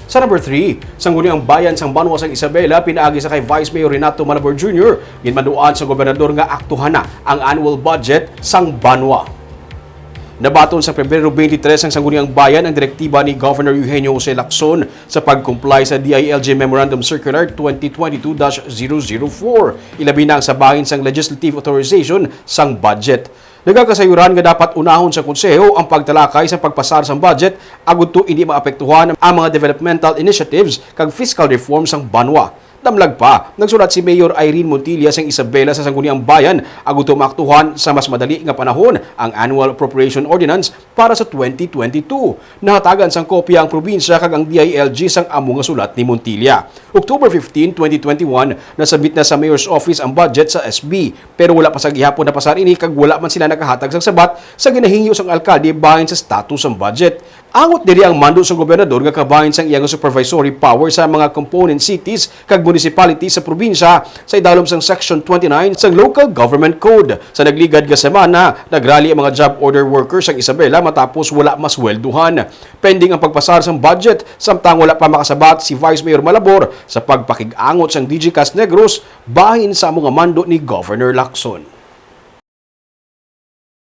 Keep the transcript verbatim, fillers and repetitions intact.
Sa number three, Sangguniang Bayan sang Banwa sang Isabela pinaagi sa kay Vice Mayor Renato Malabor Junior, ginmanduan sa gobernador nga aktuhan na ang annual budget sang banwa. Nabaton sa Pebrero twenty-three ang Sangguniang Bayan ang direktiba ni Governor Eugenio Jose Lacson sa pag-comply sa D I L G Memorandum Circular twenty twenty-two dash zero zero four, ilabi na ang sa bahin sang legislative authorization sang budget. Nagakasayuran nga dapat unahon sa Konseho ang pagtalakay sa pagpasar sang budget agud to hindi maapektuhan ang mga developmental initiatives kag fiscal reform sang banwa. Damlag pa, nagsulat si Mayor Irene Montilla sang Isabela sa Sangguniang Bayan agud to maaktuhan sa mas madali nga panahon ang Annual Appropriation Ordinance para sa twenty twenty-two. Nahatagan sang kopya ang probinsya kag ang D I L G sang amo nga sulat ni Montilla. October fifteen, twenty twenty-one, nasabit na sa Mayor's Office ang budget sa S B, pero wala pa sa gihapon napasar ini kag wala man sila nakahatag sang sabat sa ginahingyo sang alkalde bahin sa status sang budget. Angot diri ang mando sang gobernador nga kabahin sang iya nga supervisory power sa mga component cities kag municipalities sa probinsya sa idalom sang Section twenty-nine sang Local Government Code. Sa nagligad nga semana, nagrally ang mga job order workers sang Isabela matapos wala maswelduhan. Pending ang pagpasar sang budget, samtang wala pa makasabat si Vice Mayor Malabor sa pagpakig-angot sang D G Cast Negros bahin sa amo nga mando ni Governor Lacson.